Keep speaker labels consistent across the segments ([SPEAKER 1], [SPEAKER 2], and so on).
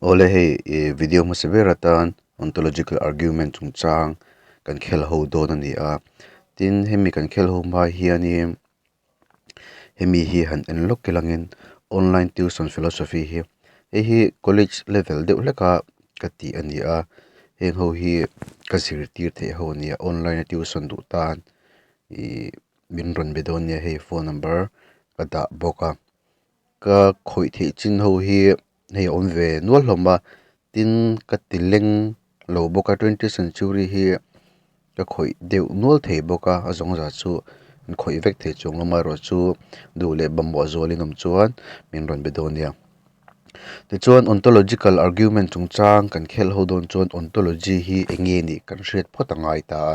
[SPEAKER 1] Awle hei ih video hmasa ber atan ontological argument chungchang kan khel ho dawn a ni a tin hemi kan khel ho hma hianin hemi hi han en lawk ilangin online tuition philosophy hi hei hi college level deuh hleka ka tih a ni a heng ho hi ka zirtir theih ho a ni a online a tuition duh tan ih min rawn be dawn nia hei phone number ka dah bawk a ka khawih theih chin ho hi hei a awm ve nual hlawm a tin ka ti leng lo bawk a twenty century hi ka khawih deuh nual thei bawk a a zawng zah chu an khawih vek thei chuang lo amaherawhchu duh leh mamawh zual in awm chuan min rawn be dawn nia. Tichuan ontological argument chungchang kan khelh ho dawn chuan ontology hi eng nge nih kan hriat phawt a ngai ta a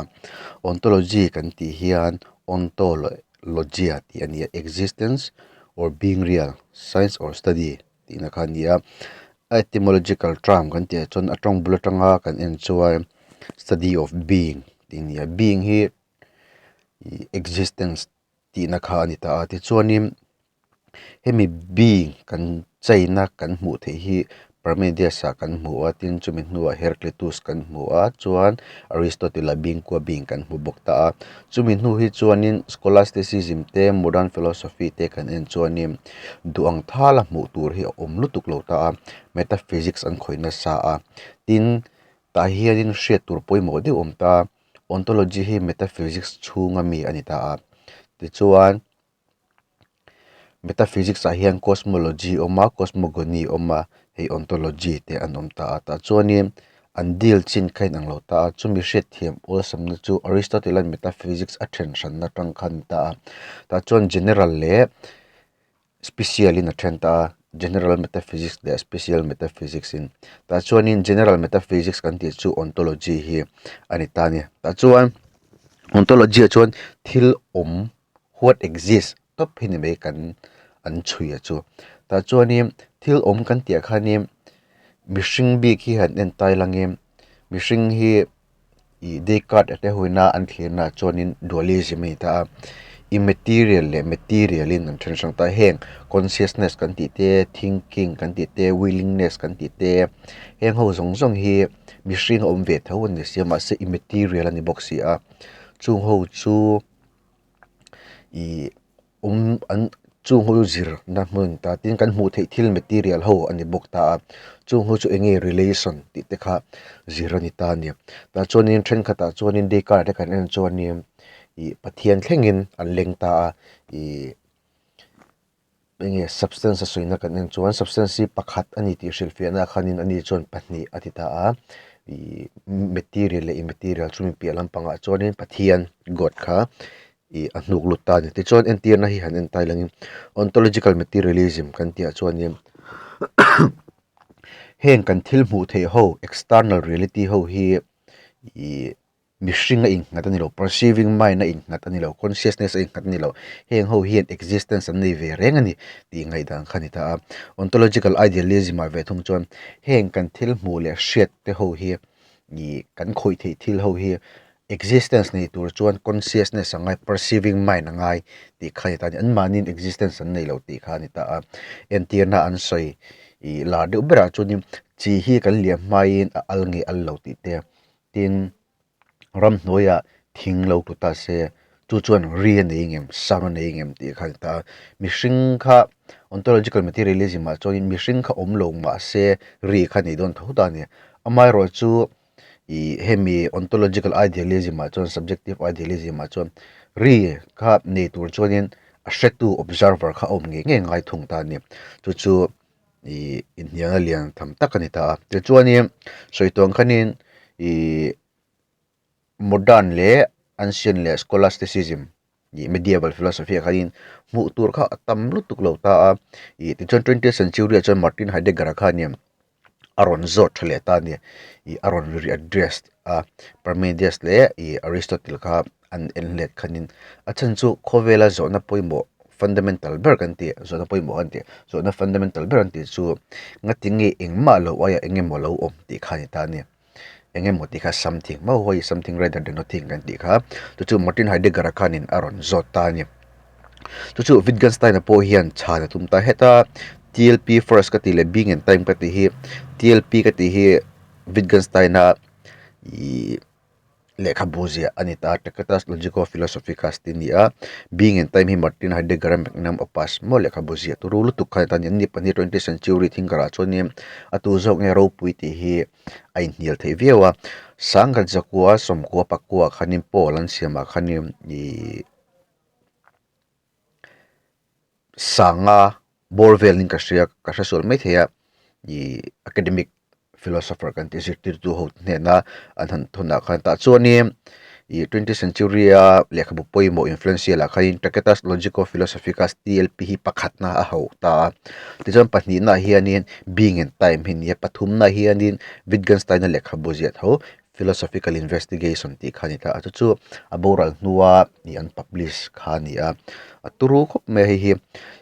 [SPEAKER 1] ontology kan tih hian onto leh logia tih a ni a existence or being real science or study tihna kha a ni a etymological term kan tih ah chuan a tawng bul atanga kan en chuan study of being tih a ni a being hi ih existence tihna kha a ni ta a tichuanin hemi being kan chaina kan hmuh theih hi Parmenides ah kan hmu a tin chumi hnuah Heraclitus kan hmu a chuan Aristotle a being kua being kan hmu bawk ta a chumi hnu hi chuanin scholasticism te modern philosophy te kan en chuanin duh ang thala hmuh tur hi a awm lutuk lo ta a metaphysics an khawih nasa a tin tah hianin hriat tur pawimawh deuh a awm ta a. Ontology hi metaphysics chhunga mi a ni ta a, tichuan metaphysics ah hian cosmology a awm a, cosmogony a awm a, hei ontology te an awm ta a, tah chuanin an deal chin kha a inang lo ta a, chumi hriatthiam awlsamna chu Aristotle an metaphysics a then hranna atang khan a ni ta a, tah chuan general leh special in a then ta a general metaphysics leh special metaphysics in tah chuanin general metaphysics kan tih chu ontology hi a ni ta a ni tah chuan ontology ah chuan thil awm what exist tawp hi ni mai kan an chhui a chu tah chuanin thil awm kan tih ah khanin mihring bik hi han en tai langin mihring hi. Ih Descartes te huina an thlirna ah chuanin dualism a ni ta a immaterial leh material in an then hrang ta a heng consciousness kan tih te thinking kan tih te willingness kan tih te heng ho zawng zawng hi mihring a awm ve tho a ni sia mahse immaterial a ni bawk si a chung ho chu ih awm an chung ho zir na hmun ta tin kan hmuh theih thil material ho a ni bawk ta a chung ho chu eng nge relation tih te kha zir a ni ta a ni tah chuanin thenkhatah chuanin Descartes te kan en chuanin ih Pathian thlengin an leng ta a ih eng nge substance a sawina kan en chuan substance hi pakhat a ni tih hrilhfiahna ah khanin ani chuan pahnih a ti ta a ih material leh immaterial chumi piah lampangah chuanin Pathian God kha ih a hnuk lut ta a ni tichuan entirna hi han en tai langin ontological materialism kan tih ah chuanin heng kan thil hmuh theih ho external reality ho hi ih mihring a innghat a ni lo perceiving mind a innghat a ni lo consciousness a innghat a ni lo heng ho hian existence an nei ve reng a ni tih ngaihdan kha a ni ta a ontological idealism ah ve thung chuan heng kan thil hmuh leh hriat te ho hi ih kan khawih theih thil ho hi Existence nei tur chuan consciousness a ngai, perceiving mind a ngai tih kha a ni ta a ni. Anmahniin existence an nei lo tih kha a ni ta a. Entirna an sawi ih lar deuh berah chuanin chi hi kan liam hmain a al nge al lo tih te, tin ramhnuaiah thing lo tlu ta se chu chuan ri a nei ngem, sound a nei ngem tih kha a ni ta a. Mihring kha ontological materialism ah chuanin mihring kha awm lo mahse ri kha a nei dawn tho ta a ni. Amaherawhchu Ih hemi ontological idealism ah chuan subjective idealism ah chuan ri kha nei tur chuanin a hretu observer kha a awm ngei ngei ngai thung ta a ni chu chu ih inhnialna lian tham tak a ni ta a tichuanin sawi tawng khanin ih modern leh ancient leh scholasticism ih medieval philosophy ah khanin hmuh tur kha a tam lutuk lo ta a ih tichuan twentieth century ah chuan Martin Heidegger a khanin a rawn zawt tha leh ta a ni ih a rawn readdress a Parmenides leh ih Aristotle kha an en let khanin a chhan chu khawvela zawhna pawimawh fundamental ber kan tih zawhna pawimawh kan tih zawhna fundamental ber an tih chu ngatinge engmah lo aia eng emaw lo awm tih kha a ni ta a ni. Eng emaw tih kha something maw hawi something rather than nothing kan tih kha chu chu Martin Heidegger a khanin a rawn zawt ta a ni. Chu chu Wittgenstein-a pawh hian chhan a tum ta heta. TLP first ka tih leh being and time ka tih hi TLP ka tih hi Wittgenstein-a ihh lehkhabu ziah a ni ta Tractatus Logico-Philosophicus tih a ni a, Being and Time hi Martin Heidegger-a magnum opus maw lehkhabu ziah turu lutuk kha a ni ta a ni. An ni pahnih twentieth century thinker-ah chuanin a tu zawk nge ropui tih hi a inhnial theih viau a, Sangkhat zakua sawmkua pakua khanin Paul an siamah khanin ihh sanga bawr velin ka hria ka hre sual mai thei a ih academic philosopher kan tih zirtirtu ho hnena an han thawn ah khan tah chuanin ih twentieth century a lehkhabu pawimawh influential ah khanin Tractatus Logico Philosophicus T L P hi pakhatna a hauh ta a tichuan pahnihna ah hianin Being and Time hi a ni a pathumna ah hianin Wittgenstein a lehkhabu ziah tho Philosophical Investigation tih kha a ni ta a, chu chu a boral hnua ih an publish kha a ni a, a turu khawp mai a hei hi.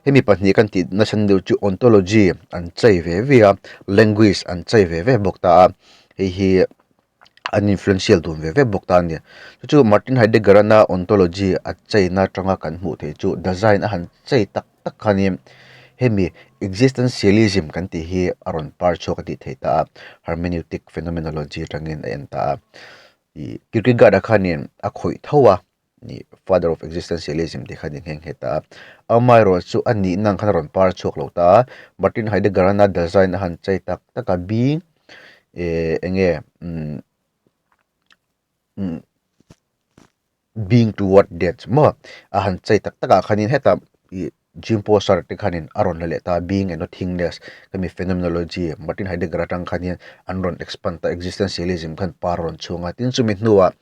[SPEAKER 1] Hemi pahnih kan tih nasa deuh chu ontology an chei ve ve a, language an chei ve ve bawk ta a, hei hi an influential dun ve ve bawk ta a ni. Chu chu Martin Heidegger-ana ontology a cheina atanga kan hmuh theih chu design a han chei tak tak khanin hemi existentialism kan tih hi a rawn par chhuak a tih theih ta a, hermeneutic phenomenology atangin a en ta a. Ih Kierkegaard-a khanin a khawih tho a, ih father of existentialism tih kha a ni nghe nghe ta a. Amaherawh chu a nihna ang khan a rawn par chhuak lo ta a, Martin Heidegger-ana design a han chei tak tak a, being eh eng nge umm umm. Being toward death maw a han chei tak tak ah khanin hetah ih Jean Paul Sartre te khanin a rawn la leh ta a being and nothingness hemi phenomenology Martin Heidegger atang khanin an rawn expand ta existentialism khan par a rawn chhung a tin chumi hnuah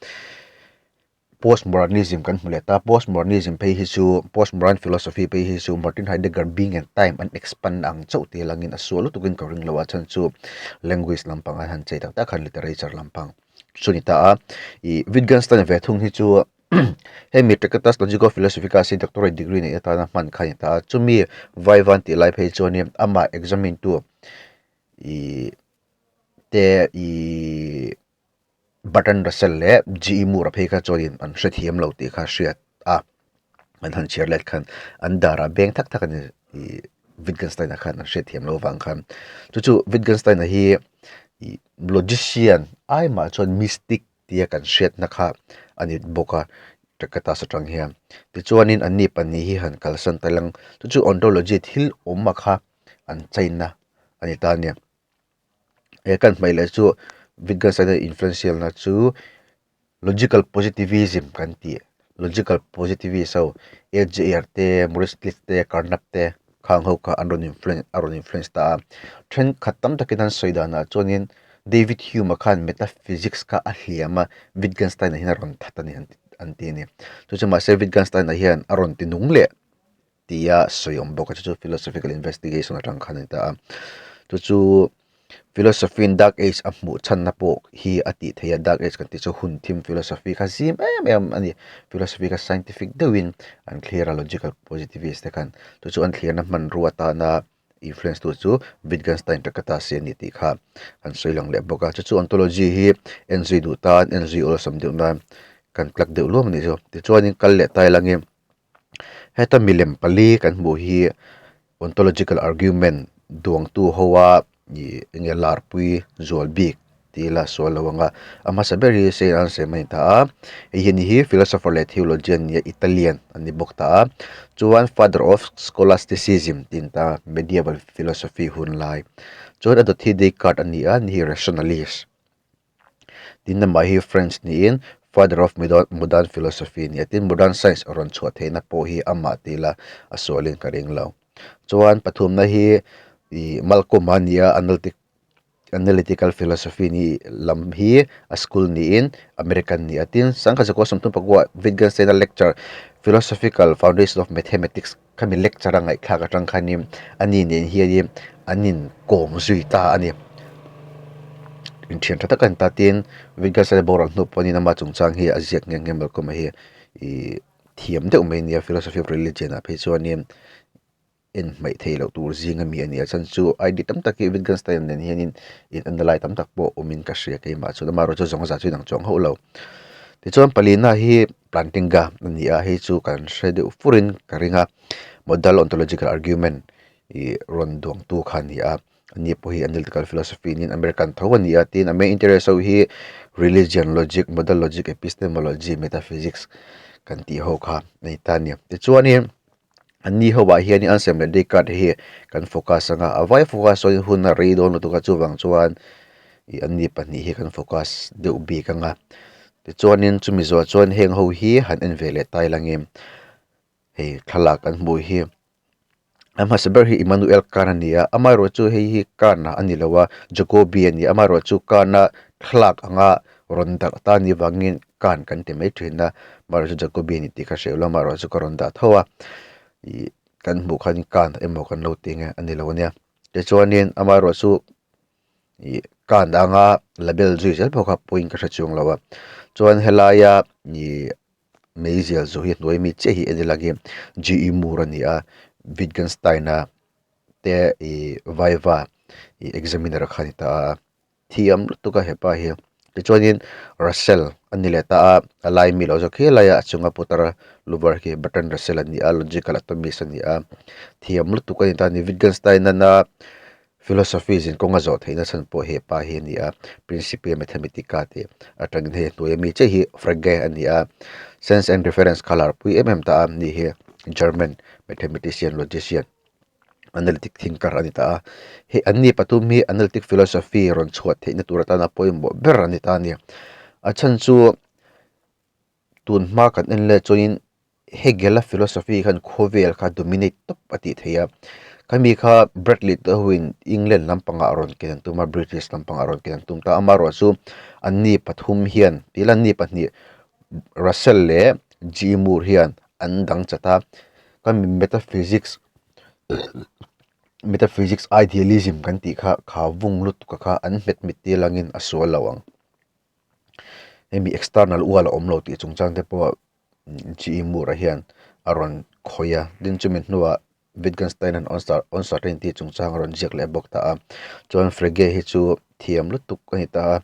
[SPEAKER 1] postmodernism kan hmu leh ta postmodernism phei hi chu postmodern philosophy phei hi chu Martin Heidegger being and time an expand ang chauh te langin a sual lutukin ka ring lo a chhan chu language lampang an han chei tak tak khan literature lampang. Chu ni ta a, ih Wittgenstein ve thung hi chu hemi Tractatus Logico-Philosophicus hi doctorate degree neih atana hman kha a ni ta a, chumi vaivan tih lai phei chuanin amah examine tu ih te ih Bertrand Russell leh G E Moore a phei kha chuanin an hrethiam lo tih kha hriat a, an han chhiar let khan an darah beng thak thak a ni ih Wittgenstein-a khan an hriatthiam loh avang khan chu chu Wittgenstein-a hi ih logician ai mah chuan mystic tia kan hriatna kha a ni bawk a Tractatus atang hian tichuanin anni pahnih hi han kalsan ta lang chu chu ontology thil awm a kha an chaina a ni ta a nia. He kan hmaih leh chu Wittgenstein-a influential na chu logical positivism kan tih logical positivist ho L J R te Maurice Cliff te Carnap te khang ho kha an rawn influence a rawn influence ta a thenkhat tam takin an sawi danah chuanin David Hume-a khan metaphysics kha a hliam a Wittgenstein-a hian a rawn that a ni an ti a ni chu chu mahse Wittgenstein-a hian a rawn ti nung leh. tia sawi awm bawk a chu chu philosophical investigation atang khan a ni ta a chu chu philosophy in dark age a hmuh chhanna pawh hi a tih theih a dark age kan tih chu hun thim philosophy kha zim em em a ni philosophy kha scientific deuhin an thlir a logical positivist te khan chu chu an thlirna hmanrua atana influence tu chu Wittgenstein Tractatus a ni tih kha an sawi lang leh bawk a chu chu ontology hi en zui duh tan en zui awlsam deuh nan kan plug deuh luam a nih chu tichuanin kal leh ta ilangin. Heta milem pali kan hmuh hi ontological argument duangtu ho a ih enge larpui zual bik tih ila sual lo ang a a hmasa ber hi Saint Anselm a ni ta a hei hi ani hi philosopher leh theologian nia Italian a ni bawk ta a chuan father of scholasticism tih a ni ta a medieval philosophy hun lai chuan a dawt hi Descartes a ni a ani hi rationalist. Tin amah hi French niin father of modern philosophy a ni a tin modern science a rawn chhuah theihna pawh hi amah tih ila a sualin ka ring lo. Chuan pathumna hi ih Malcolm a ni a analytic analytical philosophy ni lam hi a school niin American a ni a tin sangkhat zakua sawmthum pakua Wittgenstein a lecture philosophical foundation of mathematics khami lecture a ngaihthlak atang khanin ani nen hianin an inkawm zui ta a ni. Inthian tha tak a ni ta tin Wittgenstein boral hnu pawhin ama chungchang hi a ziak nghe nghe Malcolm a hi ih thiam deuh mai a nia philosophy of religion ah phei chuanin en hmaih theih loh tur zing ami a ni a chhan chu idea tam tak hi Wittgenstein nen hianin in en na lai tam tak pawh awmin ka hria keimah chuan amaherawhchu zawng zah chu inang chuang hauh lo. Tichuan palina hi Plantinga a ni a, hei chu kan hre deuh furin ka ring a, modal ontological argument Ih rawn duangtu kha a ni a, ani pawh hi analytical philosophy niin American tho a ni a, tin a main interest ho hi religion, logic, modal logic, epistemology, metaphysics kan tih ho kha a ni ta a ni. Tichuanin anni ho ah hianin Anselm leh Descartes hi kan focus ang a, a vai focus chuan hun a rei dawn lutuk a chuvang chuan ih anni pahnih hi kan focus deuh bik ang a, tichuanin chumi zawh chuan heng ho hi han en ve leh ta ilangin hei thlalak kan hmuh hi a hmasa ber hi Immanuel Kant a ni a amaherawh chu hei hi Kant a ni lo a Jacobi a ni a amaherawh chu Kant a thlalak anga rawn darh ta a nih vangin Kant kan ti mai thin a amaherawh chu Jacobi a ni tih ka hre lo amaherawh chu ka rawn dah tho a ih kan hmuh khan Kant emaw kan lo ti nge a ni lo a nia tichuanin amaherawh chu ih Kant anga label zui zel pawh kha pawiin ka hre chuang lo a chuan helaia ih. Meizial zu hi hnuai mi chiah hi en ila khi GE Moore a ni a Wittgenstein a te ih Viva ih examiner kha a ni ta a thiam lutuk a hepa hi tichuanin Russell a ni leh ta a a lai mi lo zawk khi laia a chunga putar luvar khi Bertrand Russell a ni a logical atomist a ni a thiam lutuk a ni ta a ni Wittgenstein a Philosophy zin kawnga zawh theihna chhan pawh he pa hi a ni a, Principia Mathematica tih atangin hei hnuaia mi chiah hi Frege a ni a, Sense and Reference kha lar pui em em ta a, ni hi German mathematician, logician, analytic thinker a ni ta a, hei an ni pathum hi analytic philosophy rawn chhuah theihna tur atana pawimawh ber a ni ta a ni. A chhan chu tun hma kan en leh chuanin Hegel-a philosophy khan khawvel kha dominate tawp a tih theih a, khami kha Bradley te hoin England lampangah a rawn ken an tum a, British lampangah a rawn ken an tum ta a, amaherawhchu anni pathum hian tila anni pahnih Russell leh G Moore hian an dang chat a, khami metaphysics metaphysics idealism kan tih kha kha vung lutuk a kha an hmet mit tir langin a sual lo ang. Hemi external wall a awm lo tih chungchang te pawh GE Moore-a hian a rawn khawih a, tin chumi hnuah Wittgenstein-a'n uncertainty chungchang a rawn ziak leh bawk ta a, chuan Frege hi chu thiam lutuk a ni ta a,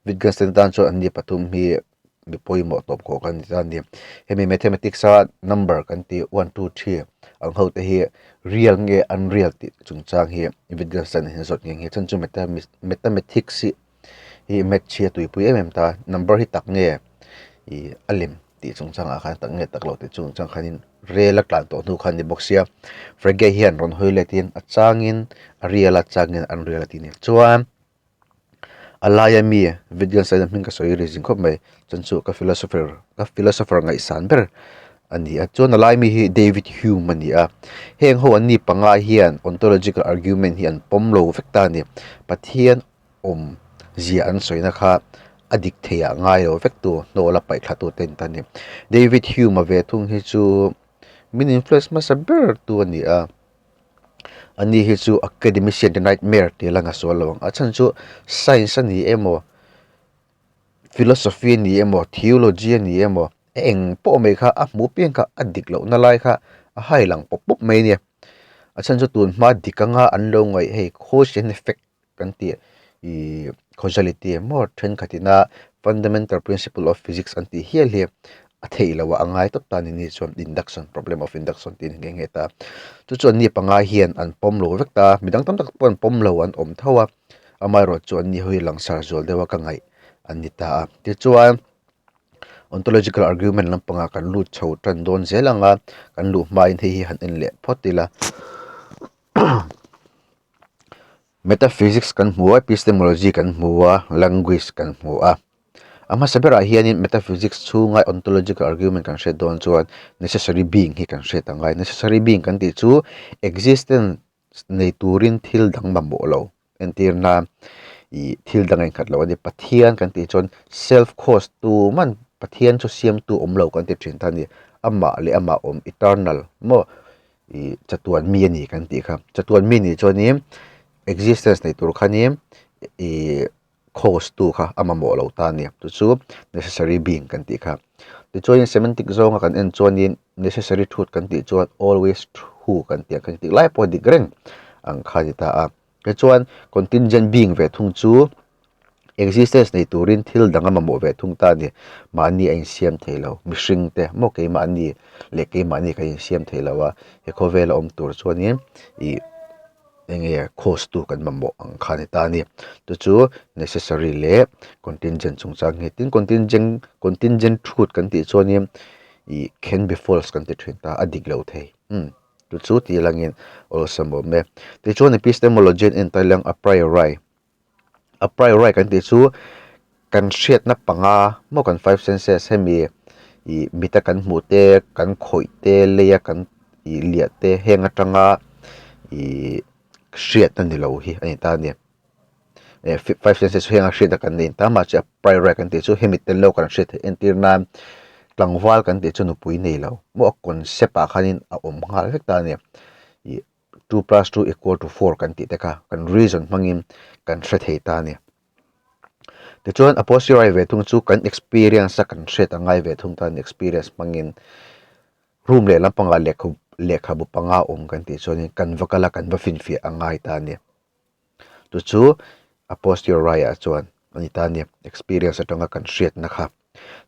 [SPEAKER 1] Wittgenstein tan chuan anni pathum hi mi pawimawh tawp khawk a ni ta a ni. Hemi mathematics-a number kan tih one two three ang ho te hi real nge unreal tih chungchang hi Wittgenstein-a hian a zawt nghe nghe a, chhan chu mathematics hi hi match hi a tuipui em em ta number hi tak nge ih a lem tih chungchang ah khan tak nge tak lo tih chungchang khanin rel a tlan tawh hnu khan a ni bawk sia frege hian rawn hawi let in a changin a real a changin an real a tih a ni chuan a laia mi Wittgenstein hming ka sawi ri zing khawp mai chuan chu ka philosopher ka philosopher ngaihsan ber a ni a chuan a lai mi hi David Hume a ni a heng ho an ni panga hian ontological argument hi an pawm lo vek ta a ni Pathian awm zia an sawina kha a dik thei ah ngai lo vek tu hnawl a paih thla tu te an ta a ni. David Hume a ve thung hi chu min influence hmasa ber tu a ni a, ani hi chu academician te nightmare tih a la ngasual lo ang a chhan chu science a ni emaw philosophy a ni emaw theology a ni emaw a eng pawh mai kha a hmuh piang kha a dik lohna lai kha a hai lang pawp pawp mai a ni. A chhan chu tun hma dik anga an lo ngaih hei cause and effect kan tih ih causality emaw thenkhatina fundamental principle of physics an tih hial hi a theih loh a a ngai tawp ta a ni ni chuan induction problem of induction tih a ni nghe nghe ta chu chuan ni panga hian an pawm lo vek ta midang tam tak pawh an pawm lo an awm tho a amaherawh chu an ni ho hi langsar zual deuh a ka ngaih an ni ta a tichuan ontological argument lampangah kan lut chho tan dawn zel ang a kan luh hmain hei hi han en leh phawt ila. Metaphysics kan hmu a, epistemology kan hmu a, language kan hmu a. A hmasa berah hianin metaphysics chhunga ontological argument kan hriat dawn chuan necessary being hi kan hriat a ngai. Necessary being kan tih chu existence nei turin thil dang mamawh lo entir nan ih thil dang a inkhat lo a ni. Pathian kan tih chuan self cause tuman Pathian chu siamtu awm lo kan ti thin ta a ni. Amah leh amah awm eternal maw ih chatuan mi a ni kan tih kha chatuan mi nih chuanin existence nei tur khanin ih cause tu kha a mamawh lo ta a ni chu chu necessary being kan tih kha tichuanin semantic zawnga kan en chuanin necessary truth kan tih chuan always true kan tih ang kha tih lai pawh a dik reng ang kha a ni ta a tichuan contingent being ve thung chu. Existence nei turin thil dang a mamawh ve thung ta a ni. Mahni a insiam thei lo. Mihring te maw keimahni leh keimahni kan insiam thei lo a, he khawvela awm tur chuanin ih. Enge cause tu kan mamawh ang kha a ni ta a ni. Chu chu necessary leh contingent chungchang hi tin contingent contingent truth kan tih chuanin ih can be false kan ti thin ta a dik lo thei umm chu chu tih langin awlsam awm e. Tichuan epistemology an entir lang a priori a priori kan tih chu kan hriatna panga maw kan five senses hemi ih mita kan hmuh te kan khawih te leia kan ih liah te heng atanga ih hriatna ni lo hi a ni ta a ni eh five senses henga hriatna kan nei ta mahse a priori kan tih chu hemi tel lo kan hriat theih entir nan tlangval kan tih chu nupui nei lo maw a concept ah khanin a awm nghal vek ta a ni ih. 2 + 2 = 4 kan tih te kha kan reason hmangin kan hre thei ta a ni. Tichuan a posteriori ve thung chu kan experience a kan hriat a ngai ve thung ta a ni experience hmangin room leh lampangah lehkha lehkhabu panga awm kan tih chuanin kan va kal a kan va finfiah a ngai ta a ni. Chu chu a posteriori ah chuan a ni ta a ni experience atanga kan hriatna kha.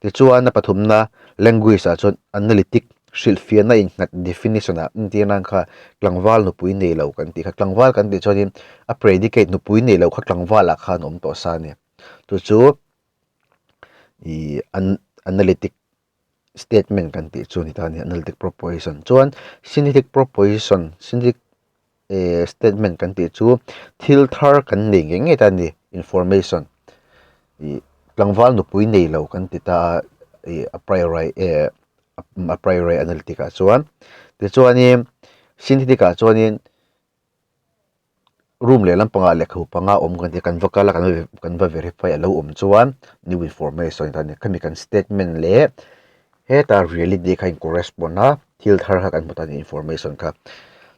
[SPEAKER 1] Tichuan a pathumna language ah chuan analytic hrilhfiahna innghat definition ah entir nan kha tlangval nupui nei lo kan tih kha tlangval kan tih chuanin a predicate nupui nei lo kha tlangval ah khan a awm tawh sa a ni. Chu chu ih analytic statement kan tih chu a ni ta a ni analytic proposition chuan synthetic proposition synthetic eh statement kan tih chu thil thar kan nei ngei ngei ta a ni information ih tlangval nupui nei lo kan ti ta a ih a priori eh a priori analytic ah chuan tichuanin synthetic ah chuanin. Room leh lampangah lehkhabu panga awm kan ti a kan va kal a kan va verify a lo awm chuan new information a ni khami kan statement leh heta reality kha a in correspond a thil thar kha kan hmu ta a ni information kha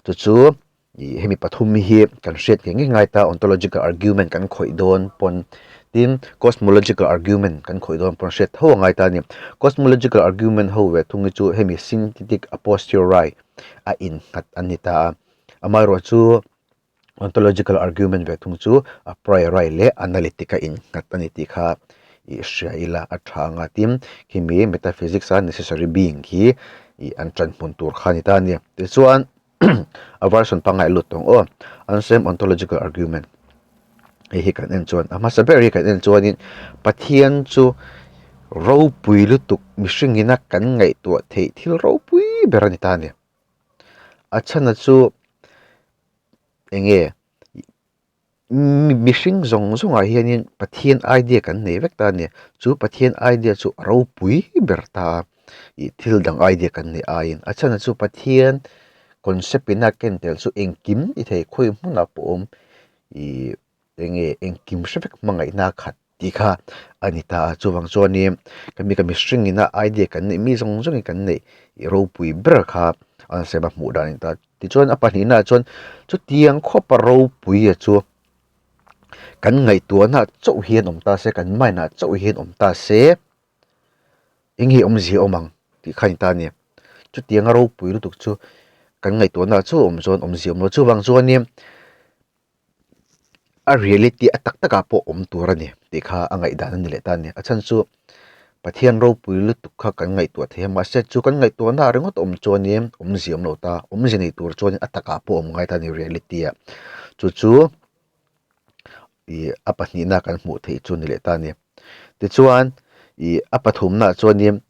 [SPEAKER 1] chu chu ih hemi pathum hi kan hriat ngei ngei ngai ta ontological argument kan khawih dawn pawn tin cosmological argument kan khawih dawn pawn hriat tho a ngai ta a ni cosmological argument ho ve thung hi chu hemi synthetic a posteriori a innghat a ni ta a. Amaherawh chu ontological argument ve thung chu a priori leh analytic a innghat a ni tih kha ih hria ila a tha anga tin khimi metaphysics a necessary being khi ih an tan hmun tur kha a ni ta a ni. Tichuan a version pangngai lut tawng aw Anselm ontological argument hei hi kan en chuan a hmasa ber hi kan en chuanin Pathian chu ropui lutuk mihring ina kan ngaihtuah theih thil ropui ber a ni ta a ni. A chhana chu eng nge mihring zawng zawngah hianin Pathian idea kan nei vek ta a ni. Chu Pathian idea chu a ropui ber ta a, ih thil dang idea kan neih aiin. A chhana chu Pathian concept in a ken tel chu engkim ti thei khawi hmunah pawh awm ih eng nge engkim hre vek hmangaihna a khat tih kha a ni ta a chuvang chuanin khami ka mihring ina idea kan neih mi zawng zawngin kan neih ih ropui ber kha an sem a hmuh dan a ni ta tichuan a pahnihna ah chuan chutiang khawpa ropui a chu kan ngaihtuahna chauh hian awm ta se kan mind ah chauh hian awm ta se eng nge awmzia awm ang tih kha a ni ta a ni chutianga ropui lutuk chu kan ngaihtuahna chauh awm chuan awmzia awm lo chuvang chuanin. A reality a tak takah pawh awm tur a ni tih kha a ngaihdan a ni leh ta a ni. A chhan chu Pathian ropui lutuk kha kan ngaihtuah thei a, mahse chu kan ngaihtuahna ringawt awm chuanin awmzia awm lo ta, awmzia nei tur chuanin a takah pawh awm ngai ta a ni reality ah. Chu chu ih a pahnihna kan hmuh theih chu a ni leh ta a ni. Tichuan ih a pathumna chuanin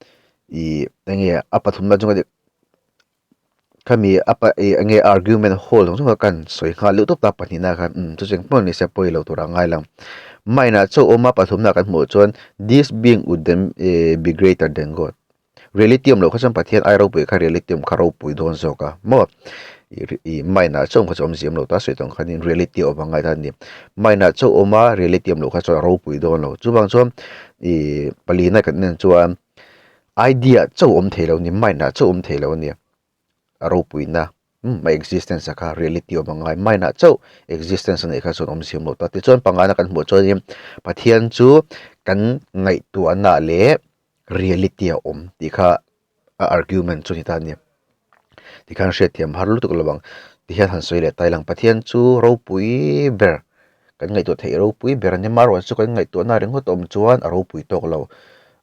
[SPEAKER 1] ih eng nge a pathumna chu Khami a pa ih enge argument hall zawng zawng kha kan sawi nghal deuh tawp ta pahnihna khan umm chu cheng pawh ni se pawi lo tur a ngai lo. Mine ah chaw awm a pathumna kan hmuh chuan this being would then eh be greater than God. Reality awm loh kha chuan Pathian ai ropui kha reality awm kha ropui dawn zawk a maw ih mine ah chaw awm kha chu awmzia awm lo ta sawi tawng khanin reality awm a ngai ta a ni. Mine ah chaw awm a reality awm loh kha chuan a ropui dawn lo. Chuvang chuan ih palina kan en chuan Idea chauh awm thei lo a ni, mind ah chauh awm thei lo a ni. A ropuina, umm a existence a kha reality awm a ngai. Mind ah chauh existence a neih kha chuan awm siam lo ta. Tichuan pangana kan hmuh chuanin Pathian chu kan ngaihtuahna leh reality a awm tih kha a argument chu a ni ta a ni. Tikhan hriatthiam har lutuk lo ang. Tihian han sawi leh ta ilang Pathian chu ropui ber kan ngaihtuah theih ropui ber a ni. Amaherawhchu chu kan ngaihtuahna ringawt awm chuan a ropui tawk lo.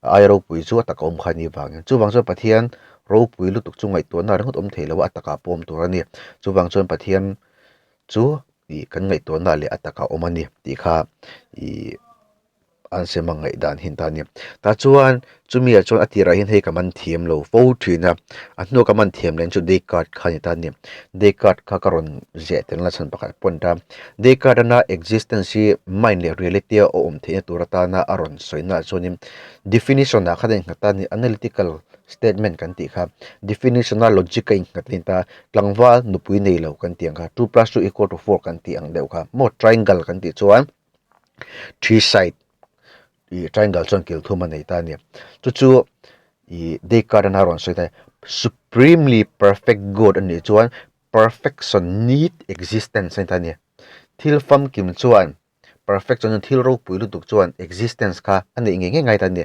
[SPEAKER 1] A aia ropui chu a taka awm kha a ni vangin. Chuvang chuan Pathian ropui lutuk chu ngaihtuahna ringawt awm thei lo a, a takah pawh awm tur a ni. Chuvang chuan Pathian chu. Ih kan ngaihtuahna leh a taka awm a ni tih kha ih an sem a ngaihdan hi ta a ni. Tah chuan chumi ah chuan a tirah hian hei ka man thiam lo fo thin a, a hnua ka man thiam leh chu Descartes kha a ni ta a ni. Descartes kha ka rawn ziah tel na chhan pakhat pawh a ni ta. Descartes ana existence hi mind leh reality a awm theihna tur atana a rawn sawi naah chuanin definition ah khan a innghat a ni analytical statement kan tih kha definition a logic a innghat a ni ta tlangval nupui nei lo kan tih ang kha two plus two equal to four kan tih ang deuh kha maw triangle kan tih chuan three side ih triangle chuan kil thum a nei ta a ni chu chu ih Descartes a rawn sawi ta supremely perfect god a nih chuan perfection need existence a ni ta a ni thil famkim chuan. Perfect chuan thil ropui lutuk chuan existence kha a neih ngei ngei ngai ta a ni.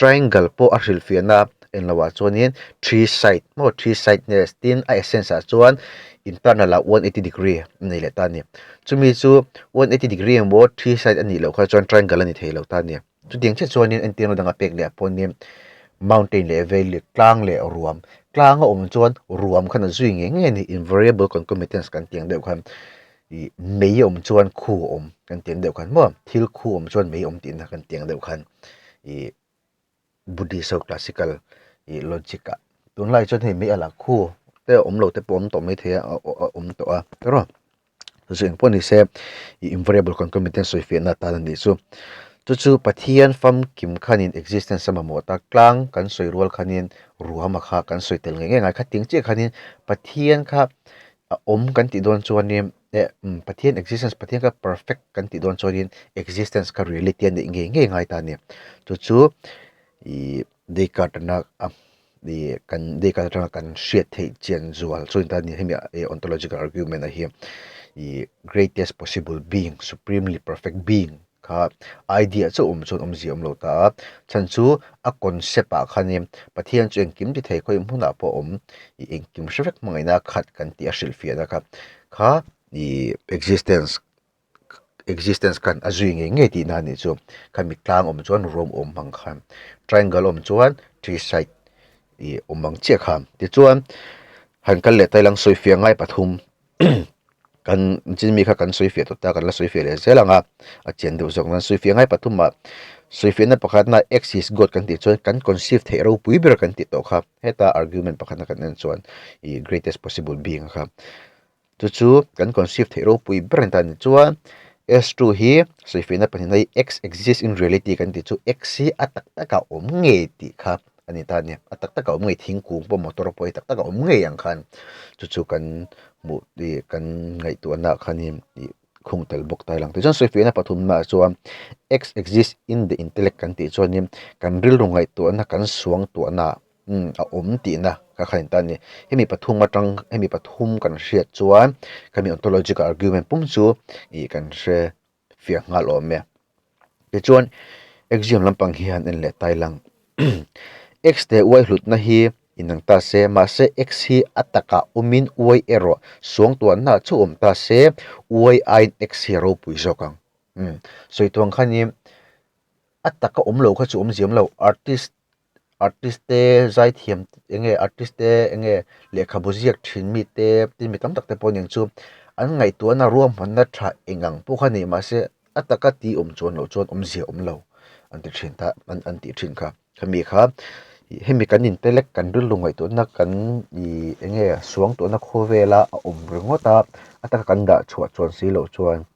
[SPEAKER 1] Triangle pawh a hrilhfiahna englo ah chuanin three side maw three sideness tin a essence ah chuan internal ah 180 degree a nei leh ta a ni. Chumi chu 180 degree emaw three side a nih loh kha chuan triangle a ni thei lo ta a ni. Chutiang chiah chuanin entirna danga pek leh ah pawhin mountain leh valley tlang leh ruam tlang a awm chuan ruam khan a zui ngei ngei a ni invariable concomitance kan tih ang deuh khan. Ih mei awm chuan khu a awm kan tih ang deuh khan maw thil khu awm chuan mei awm tihna kan tih ang deuh khan ih Buddhist ho classical ih logic ah tunlai chuan hei mei alh khu te awm lo te pawh awm tawh maithei a a awm tawh a tiraw chu engpawh ni se ih invariable concomitant sawi fiahna atan a nih chu chu chu Pathian famkim khanin existence a mamawh tak tlang kan sawi rual khanin ruahma kha kan sawi tel ngei ngei ngai kha ting chiah khanin Pathian kha a awm kan tih dawn chuanin eh umm Pathian existence Pathian kha perfect kan tih dawn chuanin existence kha reality a neih ngei ngei ngai ta a ni. Chu chu ih Descartes atanga a ih kan Descartes atanga kan hriat theih chian zual chu a ni ta a ni hemi ah ontological argument ah hian ih greatest possible being supremely perfect being Kha idea chauh awm chuan awmzia awm lo ta a, chhan chu a concept ah khanin Pathian chu engkim ti thei khawi hmunah pawh a awm, ih engkim hre vek hmangaihna a khat kan tih a hrilhfiahna kha kha ih existence existence khan a zui ngei ngei tihna a nih chu. Khami tlang awm chuan ruam awm hmang khan triangle awm chuan three side ih awm ang chiah kha. Tichuan han kal leh ta ila sawifiah ngai pathum. Kan chin mi kha kan sawi fiah tawh ta kan la sawi fiah leh zel ang a, a chian deuh zawk nan sawi fiah ngai pathum ah sawi fiahna pakhatna x is god kan tih chuan kan conceive theih ropui ber kan tih tawh kha heta argument pakhatna kan en chuan ih greatest possible being a kha chu chu kan conceive theih ropui ber a ni ta ni chuan s two hi sawi fiahna pahnihna hi x exist in reality kan tih chu x hi a tak tak ah awm ngei tih kha. a ni ta a ni. A tak tak a awm ngei thingkung pawh motor pawh hi tak tak a awm ngei ang khan chu chu kan hmuh ih kan ngaihtuahna ah khanin ih khung tel bawk ta ilang. Tichuan sawifiahna pathumnaah chuan x exist in the intellect kan tih chuanin kan rilru ngaihtuahna kan suangtuahna umm a awm tihna kha khan a ni ta a ni. Hemi pathum atang hemi pathum kan hriat chuan khami ontological argument pum chu ih kan hre fiah nghal awm e. Tichuan axiom lampang hi han en leh ta ila x leh y hlutna hi inang ta se mahse x hi a takah awmin y erawh suangtuahna chu awm ta se y aiin x hi a ropui zawk ang. Umm sawi tuang khanin a taka awm lo kha chu awm ziam lo artist artist te zaithiam eng nge artist te eng nge lehkhabu ziak thin mi te tin mi tam tak te pawh aniang chu an ngaihtuahna ruahmanna tha eng ang pawh kha ni mahse a taka tih awm chuan loh chuan awmzia awm lo an ti thin ta an an tih thin kha hemi kha ih hemi kan intellect kan rilru ngaihtuahna kan ih eng nge suangtuahna khawvela a awm ringawt a a taka kan dah chhuah chuan si loh chuan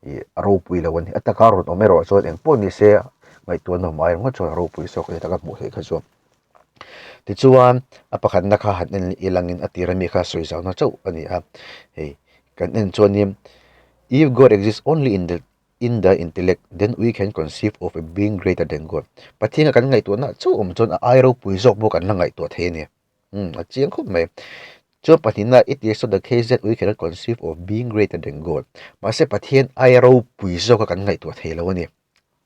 [SPEAKER 1] ih a ropui lo a ni a taka rawn awm erawh chuan engpawh ni se ngaihtuahna awm ai ringawt chuan a ropui zawk a ni taka hmuh theih kha chuan tichuan a pakhatna kha han en ilangin a tir ami kha sawi zauhna chauh a ni a hei kan en chuanin if God exist only in the in the intellect then we can conceive of a being greater than God Pathian a kan ngaihtuahna chauh awm chuan a ai ropui zawk pawh kan la ngaihtuah thei a ni. Umm a chiang khawp mai. Chuan pahnihna it is not the case that we cannot conceive of being greater than God. Mahse Pathian aia ropui zawka kan ngaihtuah thei lo a ni.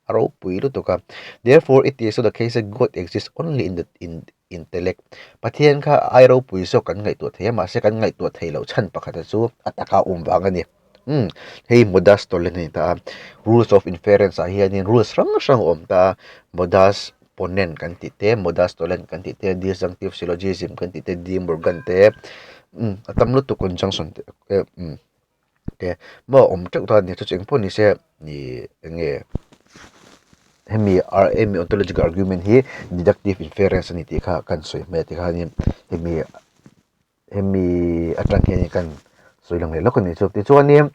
[SPEAKER 1] A ropui lutuk a. Therefore it is not the case that God exists only in the in intellect. Pathian kha aia ropui zawk kan ngaihtuah thei a, mahse kan ngaihtuah thei loh chhan pakhata chu a taka awm vang a ni. Umm hei modus tollens a ni ta a. Rules of inference ah hianin rules hrang hrang a awm ta a. Modus ponens kan tih te, modus tollens kan tih te, disjunctive syllogism kan tih te, De Morgan te, umm a tam lutuk conjunction te umm. Te maw awm teuh ta a ni chu chu engpawh ni se ih eng nge hemi hemi ontological argument hi deductive inference a ni tih kha kan sawi hmel ti khanin hemi hemi atang hianin kan sawi lang leh lawk a ni chu tichuanin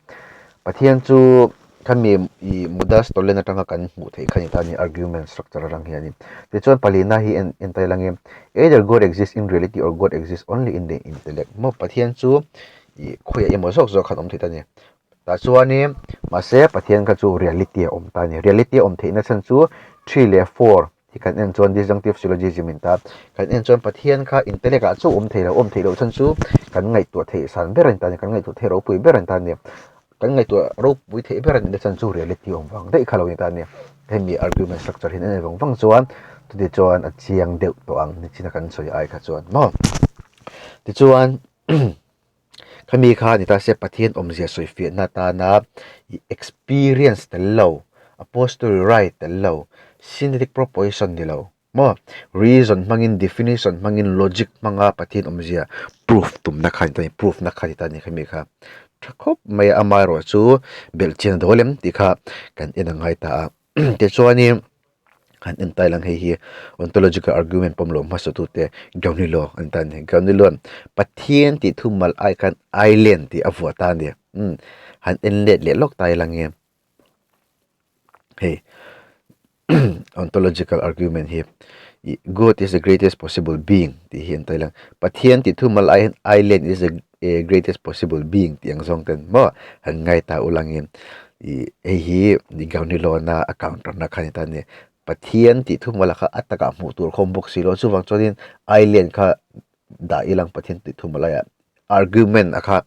[SPEAKER 1] Pathian chu khami ih modus tollens atanga kan hmuh theih kha a ni ta a ni argument structure atang hianin tichuan palina hi en en ta ilangin either God exists in reality or God exists only in the intellect maw Pathian chu ih khawiah emaw zawk zawk khan awm thei ta a ni tah chuanin mahse Pathian kha chu reality a awm ta a ni reality a awm theihna chhan chu three leh four hi kan en chuan disjunctive syllogism in ta kan en chuan Pathian kha intellect ah chauh awm thei lo awm theih loh chhan chu kan ngaihtuah theih san ber a ni ta a ni kan ngaihtuah theih ropui ber a ni ta a ni kan ngaihtuah ropui theih ber a nih na chhan chu reality awm vang daih kha lo ni ta a ni hemi argument structure hi an en vang vang chuan chuti chuan a chiang deuh tawh ang nichina kan sawi ai kha chuan maw tichuan. Khami kha ni ta se Pathian awmzia sawifiahna atana i experience tel lo, a posteriori tel lo, synthetic proposition ni lo maw, reason hmangin, definition hmangin, logic hmanga Pathian awmzia proof tumna kha ni ta a ni, proof na kha ni ta a ni khami kha. Tha khawp mai a, amaherawhchu belhchian a dawl em tih kha kan en a ngai ta a. Tichuanin han en ta ilang hei hi ontological argument pawm lo hmasa tute Gaunilo an ta a ni. Gaunilo an Pathian tih thu mal ai khan island tih a vuah ta a ni. Umm han en let leh lawk ta ilang e hei ontological argument hi ih God is the greatest possible being tih hi an ta ilang Pathian tih thu mal ai hian island is the greatest possible being tih ang zawng ten maw han ngai ta ulangin ih hei hi Gaunilona a counter na kha a ni ta a ni Pathian tih thum a kha a takah hmuh tur khawm bawk si lo chuvang chuanin island kha dah ilang Pathian tih thum alaiah argument a kha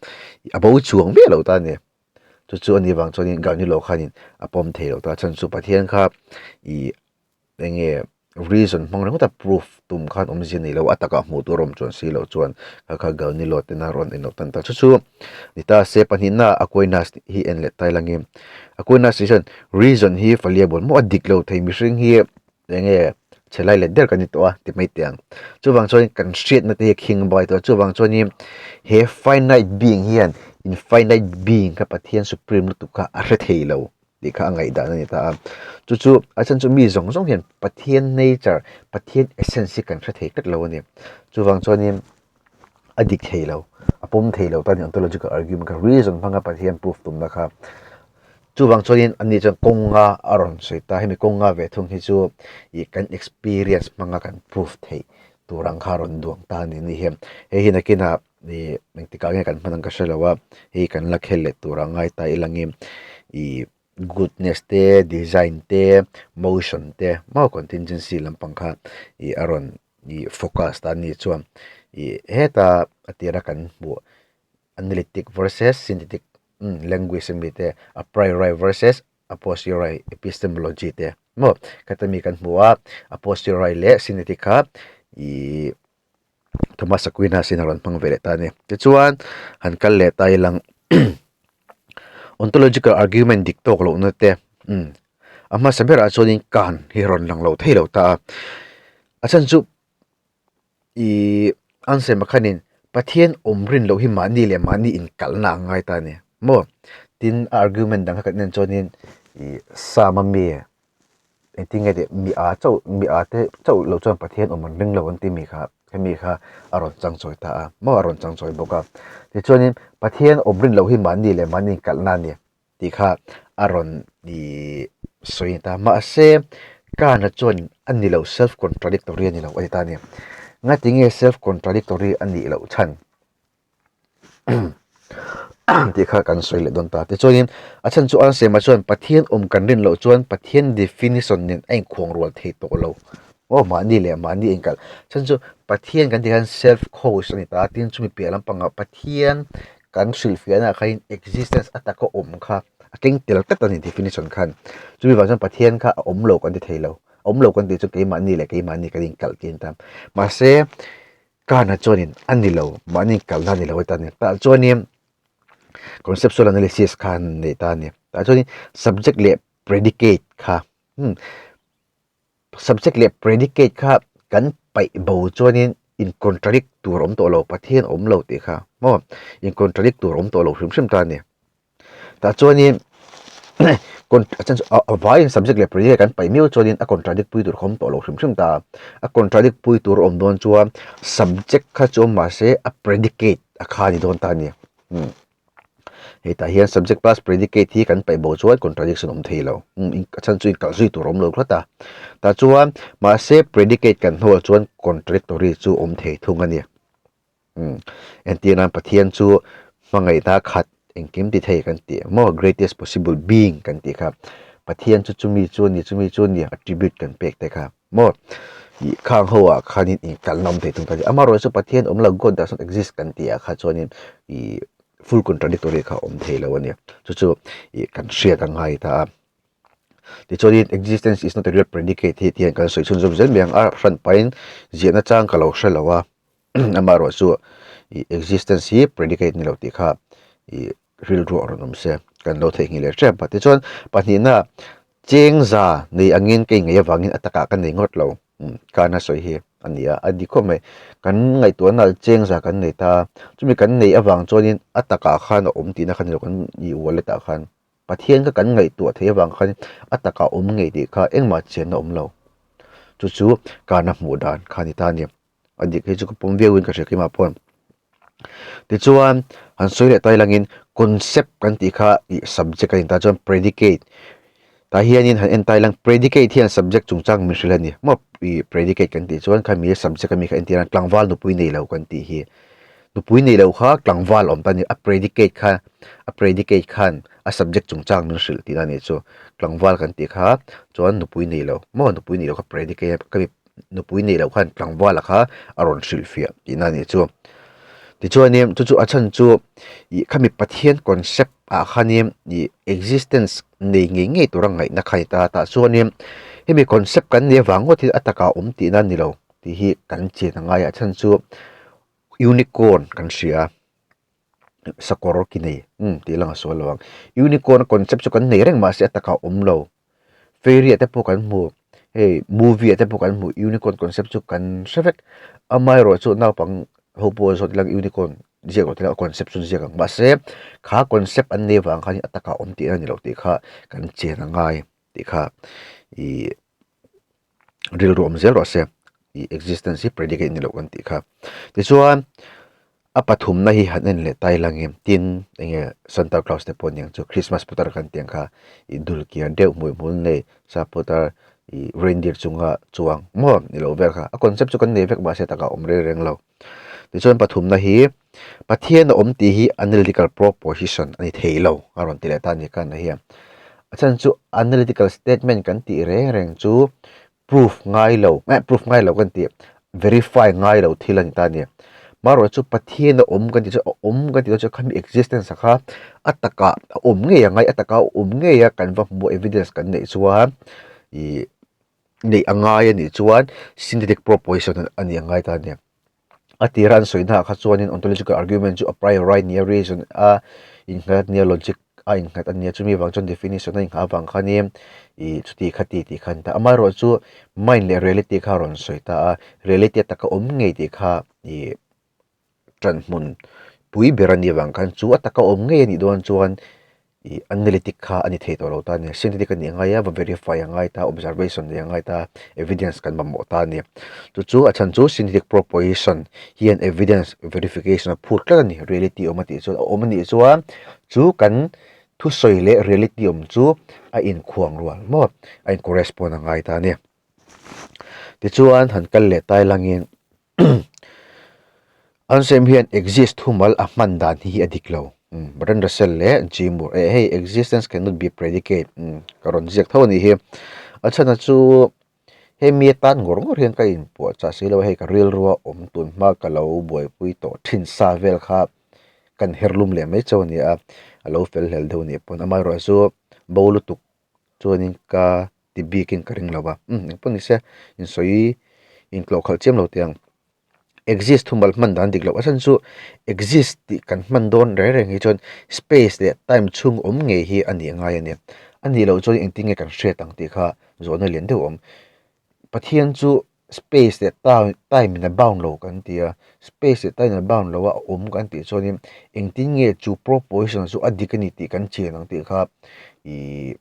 [SPEAKER 1] a bo chuang miah lo ta a ni chu chu a nih vang chuanin Gaunilo khanin a pawm thei lo ta chhan chu Pathian kha ih eng nge reason hmang ringawt a proof tum khan awmzia nei lo a takah hmuh tur a awm chuan si loh chuan kha kha Gaunilo ten a rawn en loh tan ta chu chu ni ta se pahnihna Aquinas hi en leh ta ila nge Aquinas hi chuan reason hi fallible maw a dik lo thei mihring hi eng nge chhe lai let der kan ni tawh a ti mai teh ang chuvang chuan kan hriatna te hi a khing bai tawh a chuvang chuanin he finite being hian infinite being kha Pathian supreme lutuk kha a hre thei lo. tih kha a ngaihdan a ni ta a. Chu chu a chhan chu mi zawng zawng hian Pathian nature, Pathian essence hi kan hre thei tlat lo a ni. Chuvang chuanin a dik thei lo, a pawm thei lo ta a ni ontological argument kha, reason hmanga Pathian proof tumna kha. Chuvang chuanin ani chuan kawnga a rawn sawi ta, hemi kawnga ve thung hi chu ih kan experience hmanga kan proof theih tur ang kha a rawn duang ta a ni ni hian. Hei hi nakinah ih engtikah nge kan hman ang ka hre lo a hei kan la khel leh tur a ngai ta ilangin ih goodness te design te motion te maw contingency lampang kha ih a rawn ih focus ta a ni chuan ih heta a tira kan hmuh analytic versus synthetic language ami te a priori versus a posteriori epistemology te maw khata mi kan hmu a a posteriori leh synthetic kha ih. Thomas Aquinas in a rawn hmang ve leh ta a ni. Tichuan han kal leh ta ilang ontological argument dik tawk lohna te umm a hmasa berah chuanin kan hi rawn lang lo thei lo ta a. A chhan chu ihh answer makhanin Pathian awm rin loh hi mahni leh mahni inkalhna a ngai ta a ni maw. Tin a argument dang kha kan en chuanin ihh Psalm a mi Engtin nge tih mi a chauh mi a te chauh loh chuan Pathian awm an ring lo an ti mi kha hemi kha a rawn chang chawi ta a maw a rawn chang chawi bawk a tichuanin Pathian awm rin loh hi mahni leh mahni inkalhna a ni tih kha a rawn ih sawi ta mahse Kana chuan a ni lo self contradictory a ni lo a ti ta a ni ngatinge self contradictory a nih loh chhan. tih kha kan sawi leh dawn ta tichuanin a chhan chu Anselm-a chuan Pathian awm kan rin loh chuan Pathian definition nen a inkhuang rual thei tawh lo aw mahni leh mahni a inkalh chhan chu Pathian kan tih khan self cause a ni ta a tin chumi piah lampangah Pathian kan hrilhfiahna ah khanin existence a taka awm kha a keng tel tlat a ni definition khan chumi vang chuan Pathian kha a awm lo kan ti thei lo awm lo kan tih chu keimahni leh keimahni kan inkalh tih a ni ta mahse. Kana chuanin a ni lo, mahni kalna a ni lo a ti a ni. Tah chuanin conceptual analysis kha an nei ta a ni. Tah chuanin subject leh predicate kha umm subject leh predicate kha kan paih bo chuanin in contradict tur a awm tawh lo, Pathian a awm lo tih kha maw in contradict tur a awm tawh lo hrim hrim ta a ni. Tah chuanin a chhan chu a vaiin subject leh predicate kan paih miau chuanin a contradict pui tur kha awm tawh lo hrim hrim ta a. A contradict pui tur a awm dawn chuan subject kha chu awm mahse a predicate a kha a ni dawn ta a ni. Umm hetah hian subject plus predicate hi kan paih bo chuan contradiction awm thei lo. Umm a chhan chu inkalh zui tur a awm lo tlat a. Tah chuan mahse predicate kan hnawl chuan contradictory chu awm thei thung a ni. Umm entir nan Pathian chu hmangaihna khat engkim ti thei kan tih maw greatest possible being kan tih kha Pathian chu chumi chu a ni chumi chu a ni attribute kan pek te kha maw ih khang ho ah khanin inkalna awm thei thung ta a ni amaherawhchu Pathian awm lo God does not exist kan tih ah kha chuanin ih full contradictory kha a awm thei lo a ni chu chu ih kan hriat a ngai ta a. Tichuanin existence is not a real predicate hi tihian kan sawi chhunzawm zel mai ang a hran pahin ziahna chang ka lo hre lo a. Amaherawh chu ih existence hi predicate ni lo tih kha ih rilru a rawn awm se kan lo theihnghilh leh hrep a. Tichuan pahnihna cheng za nei angin ka inngei avangin a takah ka nei ngawt lo kana sawi hi a ni a, a dik khawp mai. Kan ngaihtuahna ah cheng za kan nei ta a, chumi kan neih avang chuanin a takah khan a awm tihna kha ni lo kan ih wallet ah khan Pathian kha kan ngaihtuah theih avang khan a takah awm ngei tih kha engmah chianna awm lo. Chu chu kana hmuh dan kha a ni ta a ni. A dik hi chu ka pawm viau in ka hria keimah pawh. Tichuan han sawi leh tai langin concept kan tih kha ih subject a ni ta chuan predicate tah hianin han en tai lang predicate hian subject chungchang min hrilh a ni maw ih predicate kan tih chuan khami subject ami kha entir a tlangval nupui nei lo kan tih hi nupui nei lo kha tlangval awm ta a ni a predicate kha a predicate khan a subject chungchang min hrilh tihna a nih chu tlangval kan tih kha chuan nupui nei lo maw nupui nei lo kha predicate khami nupui neih loh khan tlangvala kha a rawn hrilhfiah tihna a nih chu. Tichuanin chu chu a chhan chu ih khami Pathian concept ah khanin ih existence nei ngei ngei tura ngaihna kha a ni ta a, tah chuanin hemi concept kan neih avang ngawt hi a takah a awm tihna a ni lo tih hi kan chian a ngai a, a chhan chu unicorn kan hria a. Sakawr ki nei umm tih lang a sual lo ang. Unicorn concept chu kan nei reng mahse a takah a awm lo. Fairy ah te pawh kan hmu hei movie ah te pawh kan hmu unicorn concept chu kan hre vek. Amaherawh chu naupang ho pawh zawt ila unicorn ziak loh te a concept chu an ziak ang mahse kha concept an nei avang khan a takah a awm tihna a ni lo tih kha kan chian a ngai tih kha ih rilru awm zel rawh se ih existence hi predicate ni loh kan tih kha tichuan a pathumna hi han en leh ta ila nge tin enge Santa Claus te pawh aniang chu Christmas putar kan tih ang kha ih dul kiar deuh hmui hmul nei sap putar ih reindeer chunga chuang maw ni loh vel kha a concept chu kan nei vek mahse takah a awm reng reng lo tichuan pathumna hi Pathian a awm tih hi analytical proposition a ni thei lo a rawn ti leh ta a ni khan hian a chhan chu analytical statement kan tih reng reng chu proof ngai lo eh proof ngai lo kan tih verify ngai lo thil a ni ta a ni marawh chu Pathian a awm kan tih chu a awm kan tih chu khami existence kha a takah a awm ngei ang a takah a awm ngei a kan va hmuh evidence kan neih chuan ih neih a ngai a nih chuan synthetic proposition a ni ang ngai ta a ni. A tira an sawi naah kha chuanin ontological argument chu a priori nia reason a innghat nia logic a innghat a nia chumi vang chuan definition a inghah avang khanin ih chuti kha ti tih kha a ni ta amaherawh chu mind leh reality kha a rawn sawi ta a reality a taka awm ngei tih kha ih ṭan hmun pui ber a nih avang khan chu a taka awm ngei a nih dawn chuan ih analytic kha a ni thei tawh lo ta a ni synthetic a nih a ngai a va verify a ngai ta observation neih a ngai ta evidence kan mamawh ta a ni chu chu a chhan chu synthetic proposition hian evidence verification a phut tlat a ni reality awm a tih chuan a awm a nih chuan chu kan thusawi leh reality awm chu a inkhuang rual maw a in correspond a ngai ta a ni tichuan han kal leh tai langin. Anselm hian exist thumal a hman dan hi a dik lo. Bertrand Russell leh G. Moore eh hei existence cannot be predicate ka rawn ziak tho a nih hi. A chhan a chu hemi atan ngawr ngawr hian ka inpuah chah si lo a hei ka rilrua awm tun hma ka lo buaipui tawh thin sa vel kha kan herlum leh mai chauh a ni a, a lo fel hlel deuh a nih pawn amaherawhchu chu bo lutuk chuanin ka ti bikin ka ring lo a umm engpawh ni se insawi intlawh khalh chiam lo teh ang exist thumal hman dan dik loh a chhan chu exist tih kan hman dawn reng reng hi chuan space leh time chhung awm ngei hi a nih ngai a ni a nih loh chuan engtin nge kan hriat ang tih kha zawhna lian deuh a awm Pathian chu. Space leh time in a bound lo kan ti a, space leh time in a bound lo a a awm kan tih chuanin engtin nge chu proposition chu a dik a ni tih kan chian ang tih kha ihh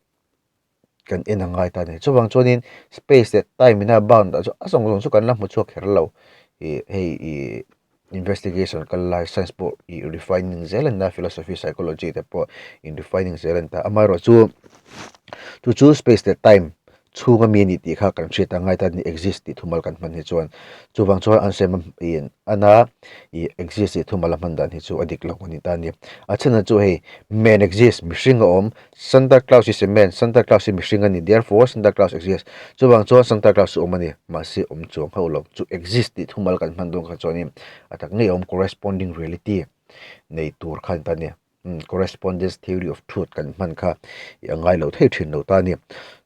[SPEAKER 1] kan en a ngai ta a ni. Chuvang chuanin space leh time in a bound ah chuan a zawng zawng chu kan la hmu chhuak kher lo ih hei ih investigation kal lai science pawh ih refining zel a ni a philosophy psychology te pawh in refining zel a ni ta amaherawh chu chu chu space leh time chhunga mi a ni tih kha kan hriat a ngai ta a ni exist tih thumal kan hman hi chuan chuvang chuan an sem ih ana ih exist tih thumal a hman dan hi chu a dik lo a ni ta a ni a chhan chu hei man exist mihring a awm Santa Claus is a man, Santa Claus hi mihring a ni, therefore Santa Claus exists. Chuvang chuan Santa Claus chu awm a ni, mahse awm chuang hauh lo. Chu exist tih thumal kan hman dawn kha chuanin a tak ngei awm corresponding reality nei tur kha a ni ta a ni. Umm correspondence theory of truth kan hman kha i a ngai lo thei thin lo ta a ni,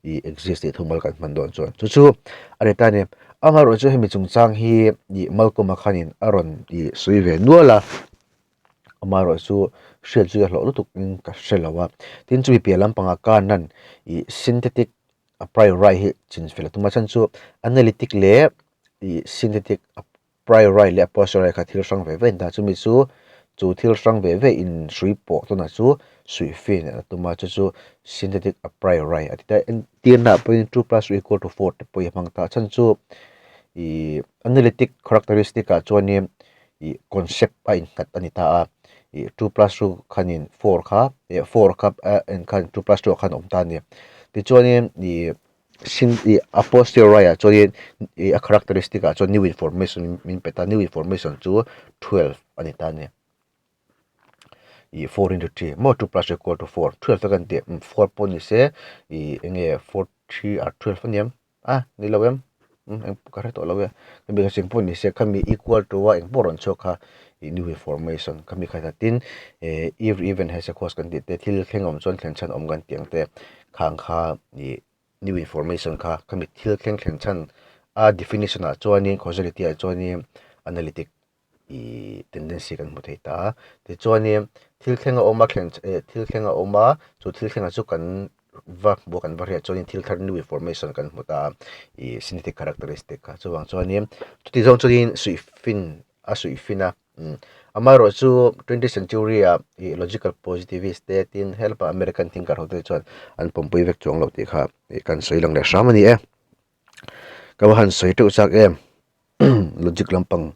[SPEAKER 1] i exist tih thumal kan hman dawn chuan. Chu chu a ni ta a ni. Amaherawhchu hemi chungchang hi i Malcolm-a khanin a rawn i sawi ve nual a. Amaherawh chu hriat zui a hlawh lutuk in ka hre lo a, tin chumi piah lampangah Kahn-a'n ih synthetic a priori hi chinfel a tum a, chhan chu analytic leh ih synthetic a priori leh a posteriori kha thil hrang ve ve a ni ta, chumi chu chu thil hrang ve ve in hrui pawh tawnah chu suih fin a tum a, chu chu synthetic a priori a ti ta, entirna ah pawhin two plus two equal to four te pawh hi a hmang ta a, chhan chu ih analytic characteristic ah chuanin ih concept a innghat a ni ta a ih two plus two khanin four kha eh four kha a en khan two plus two ah khan a awm ta a ni tichuanin ih sin ih a posteriori ah chuanin ih a characteristic ah chuan new information min pe ta new information chu 12 a ni ta a ni ih four into three maw two plus equal to four 12 te kan tih four pawh ni se ih eng nge four three ah 12 a ni em. A ni lo em umm eng ka hre tawh lo e khami kha ching pawh ni se khami equal to a eng pawh rawn chhuak kha ih new information khami kha ta tin eh every event has a cause kan tih te thil thleng awm chuan thlen chhan awm kan tih ang te khang kha ih new information kha khami thil thleng thlen chhan a definition ah chuanin causality ah chuanin analytic ih tendency kan hmu thei ta a tichuanin thil thleng a awm a thlen eh thil thleng a awm a chu thil thlengah chu kan va hmu a kan va hriat chuanin thil thar new information kan hmu ta a ih synthetic characteristic kha chuvang chuanin chuti zawng chuanin suih fin a suih fin a umm amaherawh chu twentieth century ah ih logical positivist te tin help a American thinker ho te chuan an pawmpui vek chuang lo tih kha ih kan sawi lang leh hram a ni e. Ka va han sawi teuh chak em logic lampang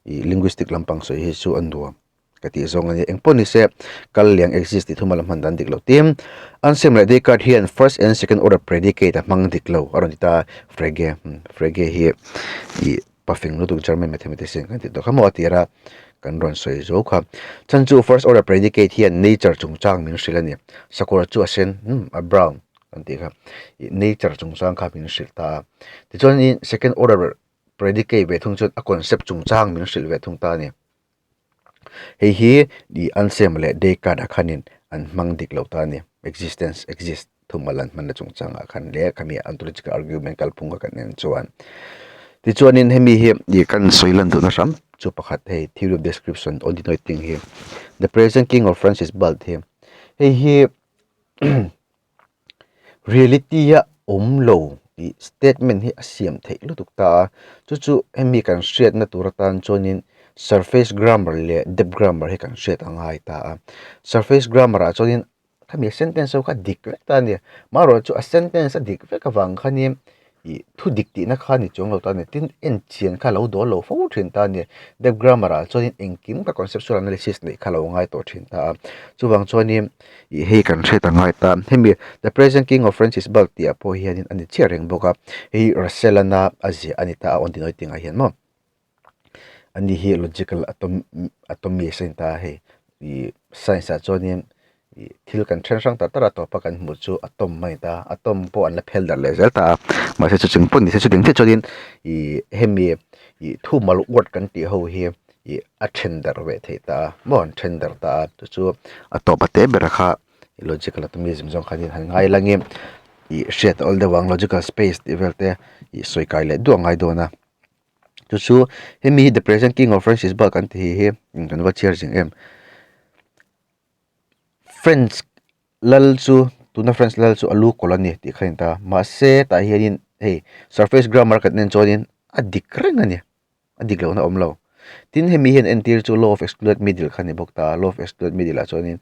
[SPEAKER 1] ih linguistic lampang sawi hi chu a nuam ka tih zawng a ni engpawh ni se kal liang exist tih thuma la hman dan dik lo tin Anselm leh Descartes hian first and second order predicate a hmang dik lo a rawn ti ta Frege Frege hi ih pafing lutuk German mathematician kan tih tawh kha maw a tir a kan rawn sawi zo kha chhan chu first order predicate hian nature chungchang min hrilh a ni sakawr chu a sen a brown. Kan tih kha ih nature chungchang kha min hrilh ta a tichuanin second order predicate ve thung chuan a concept chungchang min hrilh ve thung ta a ni hei hi ih Anselm leh Descartes ah khanin an hmang dik lo ta a ni existence exist thumal an hmanna chungchangah khan leh khami ontological argument kalphung kha kan en chuan tichuanin hemi hi ih kan sawi lan duhna hram chu pakhat hei theory of description on denoting hi the present king of France is bald hi hei hi. Reality a awm lo tih statement hi a siam theih lutuk ta a, chu chu hemi kan hriatna tur atan chuanin surface grammar leh depth grammar hi kan hriat a ngai ta a. Surface grammar ah chuanin khami sentence ho kha dik vek ta a ni, amaherawhchu a sentence a dik vek avang khanin ih thu dik tihna kha ni chuang lo ta a ni tin en chian kha lo dawl lo fo thin ta a ni depth grammar ah chuanin engkim kha conceptual analysis neih kha lo ngai tawh thin ta a chuvang chuanin ih hei kan hriat ang ngai ta hemi the present king of France is bald tih ah pawh hianin a ni chiah reng bawk a hei Russell ana a ziah a ni ta a on tinawi tingah hian maw. Ani hi logical atom atomist a ni ta a hei ih science ah chuanin ih thil kan then hrang tak tak a tawpa kan hmuh chu atom a ni ta a atom pawh an la phel darh leh zel ta a mahse chu chung pawh ni se chutiang chiah chuanin ih hemi ih thumal word kan tih ho hi ih a then darh ve theih ta a maw an then darh ta a chu chu a tawp a te ber kha logical atomism zawng khanin han ngai langin ih hriat a awl deuh ang logical space tih vel te ih sawi kai leh duah a ngai dawn a. Chu chu hemi hi the present king of France is bald kan tih hi kan va chhiar zing em. French lal chu tuna French lal chu a lu kawlh a ni tih kha a ni ta mahse tah hianin hei surface grammar kan en chuanin. a dik reng a ni. A dik lohna a awm lo. Tin, hemi hian entir chu law of excluded middle kha a ni bawk ta a, law of excluded middle ah chuanin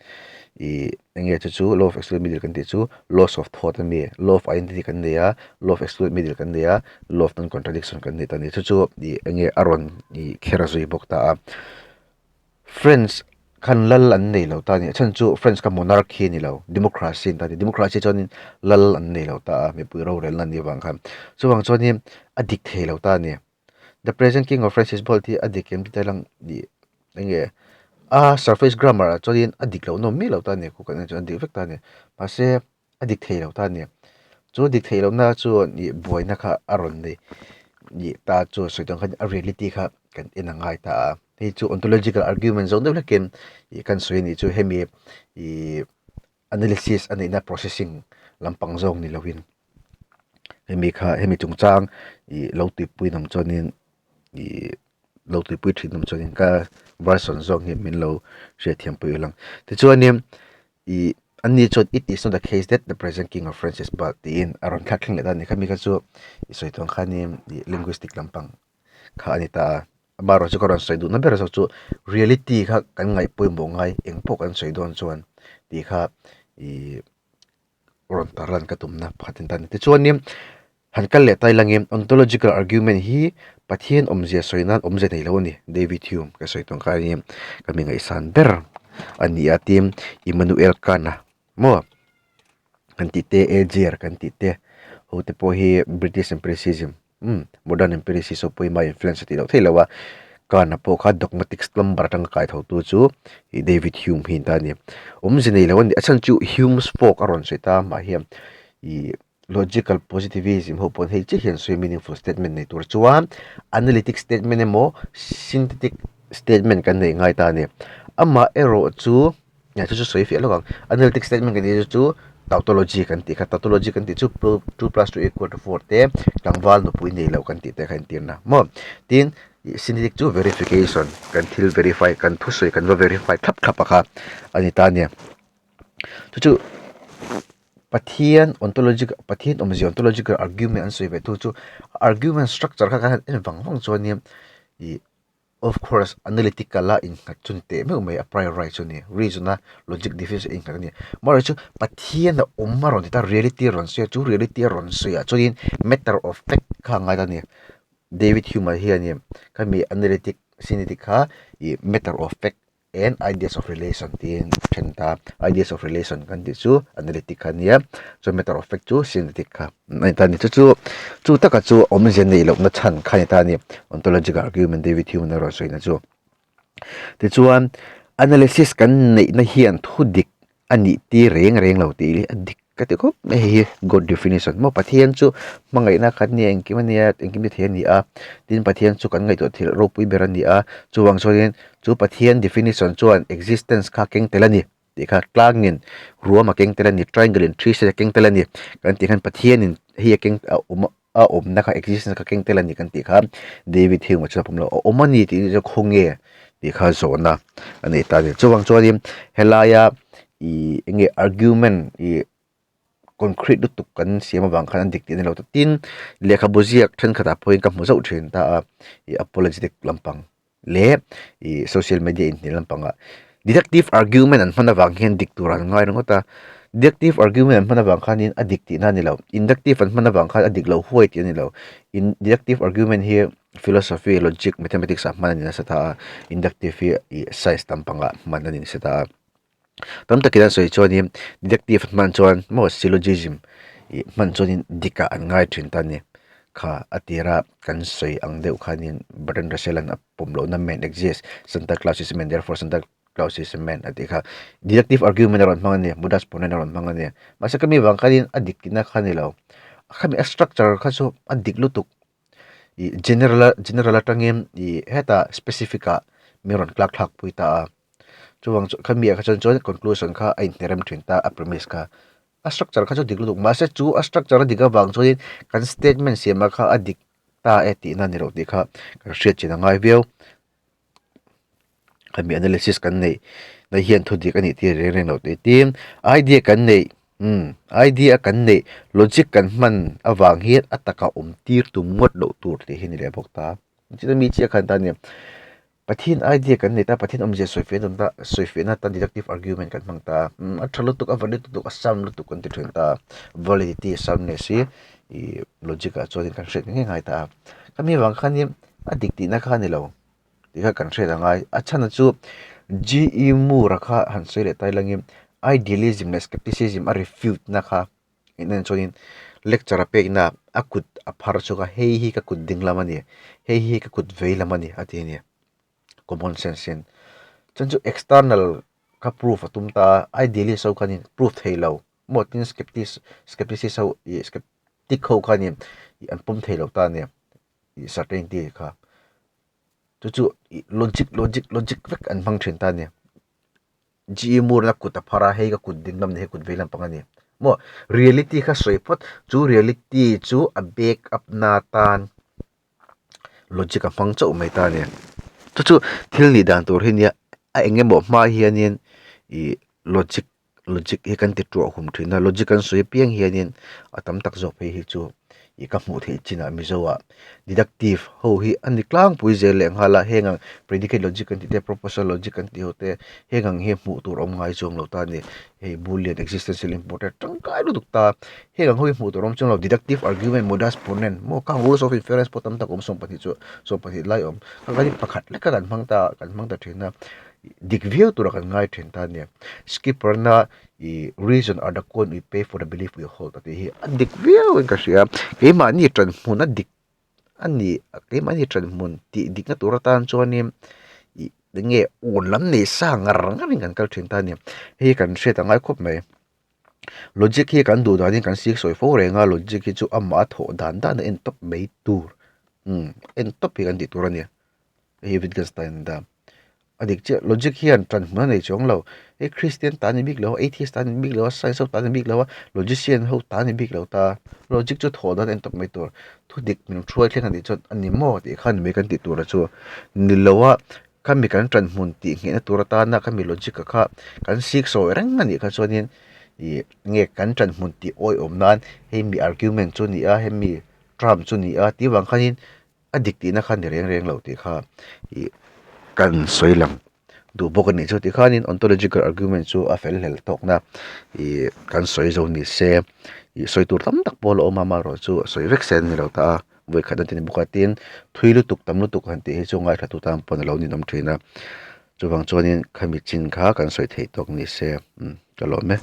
[SPEAKER 1] ih eng nge chu chu law of excluded middle kan tih chu laws of thought a ni. Law of identity kan nei a, law of excluded middle kan nei a, law of non contradiction kan nei ta a ni. Chu chu ih eng nge a rawn ih kher zui bawk ta a. French khan lal an nei lo ta a ni. A chhan chu French kha monarchy a ni lo, democracy a ni ta a ni. Democracy chuanin lal an nei lo ta a, mipui rorelna a nih avang khan. Chuvang chuanin a dik thei lo ta a ni. The present king of France is bold hi a dik em tih lang ih eng nge a surface grammar ah chuanin a dik loh nawm miah lo ta a ni. Khaw kan en chuan a dik vek ta a ni. Mahse a dik thei lo ta a ni. Chu dik theih lohna chuan ih buaina kha a rawn nei ih ta chu sawi dawn khan a reality kha kan en a ngai ta a. Hei chu ontological argument zawng deuh hlekin ih kan sawi a nih chu hemi ih analysis a neihna processing lampang zawk ni lovin hemi kha hemi chungchang ih lo tuipui nawm chuanin ih lo tuipui thin nawm chuanin ka version zawk hi min lo hriatthiam pui ang. Tichuanin Ih, ani chuan It is not the case that the present king of France is bald tiin a rawn thlak thleng leh ta a ni. Khami kha chu i sawi tawng khanin ih linguistic lampang kha a ni ta a. Amaherawhchu chu ka rawn sawi duhna ber zawk chu reality kha kan ngaih pawimawh ngai eng pawh kan sawi dawn chuan tih kha ih rawn tarlan ka tumna pakhat a ni ta a ni. Tichuanin Han kal leh tai langin ontological argument hi Pathian awmzia sawi nan awmzia nei lo a ni. David Hume ka sawi tawng kha ania ka mi ngaihsan ber a ni a tin Immanuel Kant-a maw kan tih te Ager kan tih te ho te pawh hi British empiricism umm modern empiricism pawh hi ma influence a tih loh theih loh a Kant-a pawh kha dogmatic slumber atanga kai tho tu chu ih David Hume hi a ni ta a ni. Awmzia nei lo a ni a chhan chu Hume's fork a rawn sawi ta amah hian ih. Logical positivism ho pawh hei chiah hian sawi meaningful statement nei tur chuan analytic statement emaw synthetic statement kan neih ngai ta a ni. Amah erawh chu chu chu sawi fiah lawk ang analytic statement kan tih chu tautology kan tih kha tautology kan tih chu two plus two equal to four te tlangval nupui nei loh kan tih te kha entirna maw tin synthetic chu verification kan thil verify kan thusawi kan va verify thlap thlap a kha a ni ta a ni chu chu. Pathian ontological Pathian awmzia ontological argument an sawi ve thu chu argument structure kha kan han en vang vang chuanin ih of course analytical a innghat chu ni teh meuh mai a priori chu a ni reason a logic definition a innghat a ni amaherawhchu chu Pathian a awm a rawn ti ta reality a rawn sawi a chu reality a rawn sawi ah chuanin matter of fact kha a ngai ta a ni David Hume ah hianin khami analytic synthetic kha ih matter of fact and ideas of relation tiin then ta ideas of relation kan tih chu analytic kha ania chuan matter of fact chu synthetic kha a ni ta a ni chu chu chu taka chu awmzia neih lohna chhan kha a ni ta a ni ontological argument David Hume a rawn sawina chu tichuan analysis kan neihna hian thu dik a nih tir reng reng lo tih hi a dik ka ti khawp mai hei hi god definition maw Pathian chu hmangaihna khat nia engkim a nia engkim ti thei a ni a tin Pathian chu kan ngaihtuah thil ropui ber a ni a chuvang chuanin chu Pathian definition chuan existence kha keng tel a ni tih kha tlangin ruam a keng tel a ni triangle in three side a keng tel a ni kan tih khan Pathianin hei a keng a awm a awmna kha existence kha keng tel a ni kan tih kha David Hume-a chuan a pawm lo a awm a ni tih chu khawnge tih kha zawhna a nei ta a ni chuvang chuanin helaia ih eng nge argument ih concrete lutuk kan siam avang khan an dik tih a ni lo ta tin lehkhabu ziak thenkhatah pawhin ka hmu zauh thin ta a ih apologetic lampang. leh ih social media inhnial lampangah deductive argument an hman avang hian dik tur an ngai ringawt a deductive argument an hman avang khanin a dik tihna a ni lo inductive an hman avang khan a dik lo huai tih a ni lo in deductive argument hi philosophy logic mathematics ah hman a ni nasa ta a inductive hi ih science lampangah hman a ni nasa ta a. Tam takin an sawi chuanin deductive hman chuan maw syllogism ih hman chuanin dikah an ngai thin ta a ni. Kha a tira kan sawi ang deuh khanin Bertrand Russell-a'n a pawm lohna man exists, Santa Claus is a man therefore Santa Claus is a man a tih kha deductive argument a rawn hmang a ni, modus ponens a rawn hmang a ni. Mahse khami vang khanin a dik tihna kha a ni lo, khami a structure kha chu a dik lutuk ih general a general atangin ih hetah specific ah min rawn tlak thlak pui ta a. Chuvang chu khami ah kha chuan chuan conclusion kha a inhnerem thin ta a premise kha a structure kha chu dik lutuk mahse chu a structure a dik avang chuanin kan statement siamah kha a dik ta e tihna a ni loh tih kha kan hriat chin a ngai viau khami analysis kan neih na hian thu dik a nih tir reng reng loh tih tin idea kan neih. Umm, idea kan neih, logic kan hman avang hian a taka awm tir tum ngawt loh tur tih hi a ni leh bawk ta. Chutah mi chiah khan ta a ni. Pathian idea kan nei ta, Pathian awmzia sawi fiah dawn ta, sawi fiahna atan deductive argument kan hmang ta. Umm, a tha lutuk, a valid lutuk, a sound lutuk kan ti thin ta. Validity, soundness hi ih logic ah chuanin kan hriat ngei ngai ta a. Khami avang khanin a dik tihna kha a ni lo. Tih kha kan hriat angai. A chhan chu GE Moore-a kha han sawi leh ta ilangin idealism leh scepticism a refute na kha engtin chuanin lecture a pekna a kut a phar chhuak a hei hi ka kut ding lam a ni hei hi ka kut vei lam a ni a ti a ni common sense in. Chuan chu external kha proof a tum ta a idealist ho khanin proof thei lo maw tin scepticist ho ih sceptic ho khanin an pawm thei lo ta a ni. Ih certainty kha chu chu ih logic logic logic vek an hmang thin ta a ni G E Moore-a kut a phar a hei ka kut ding lam ni hei kut vei lampang a ni maw reality kha sawi phawt chu reality chu a back up na tan logic a hmang chauh mai ta a ni chu chu thil nih dan tur hi nia a eng emaw hma hianin ih logic logic hi kan ti tuah hum thin a logic an sawi apiang hianin a tam tak zawk phei hi chu ih ka hmuh theih chinah mizo ah deductive ho hi a ni tlangpui zel leh nghal a heng ang predicate logic an tih te proposal logic an tih ho te heng ang hi hmuh tur awm ngai chuang lo ta a ni hei boolean existential important tangkai lutuk ta heng ang ho hi hmuh tur awm chuang lo deductive argument modus ponens maw khang rules of inference pawh tam tak awm 12 chu 12 lai awm khang hi pakhat lek a kan hmang ta kan hmang ta thin a. Dik viau tura kan ngai thin ta nia. Skipper na i reason are the coin we pay for the belief we hold a tih hi a dik viau in ka hria. Keimahni tan hmun a dik a ni keimahni tan hmun tih dikna tur atan chuanin ih enge awn lam nei sa ngar ngar in kan kal thin ta nia. Hei hi kan hriat a ngai khawp mai. Logic hi kan duh danin kan sik sawi fo reng a logic hi chu amah a thawh dan dan a en tawp mai tur umm en tawp hi kan tih tur a nia. Hei hi Wittgenstein a a dik chiah logic hian ṭan hmun a nei chuang lo hei Christian ta a ni bik lo a atheist ta a ni bik lo a science ho ta a ni bik lo a logician ho ta a ni bik lo ta logic chu thawh dan a en tawp mai tur thu dik min hruai thleng a nih chuan a ni maw tih khan mai kan tih tur a chu ni lo a khami kan ṭan hmun tih nghehna tur atana khami logic a kha kan sik sawi reng a nih kha chuanin ih nge kan ṭan hmun tih awihawm nan hei mi argument chu a ni a hemi term chu a ni a tih vang khanin. A dik tihna kha ni reng reng lo tih kha ih kan sawi lang duh bawk a nih chu tikhanin ontological argument chu a fel hlel tawkna ih kan sawi zo ni se ih sawi tur tam tak pawh a la awm a amaherawh chu sawi vek se an ni lo ta a vawikhat an ti ni bawk a tin thui lutuk tam lutuk han tih hi chu ngaithla tu tan pawn a lo ninawm thin a chuvang chuanin khami chin kha kan sawi theih tawk ni se umm ka lawm e.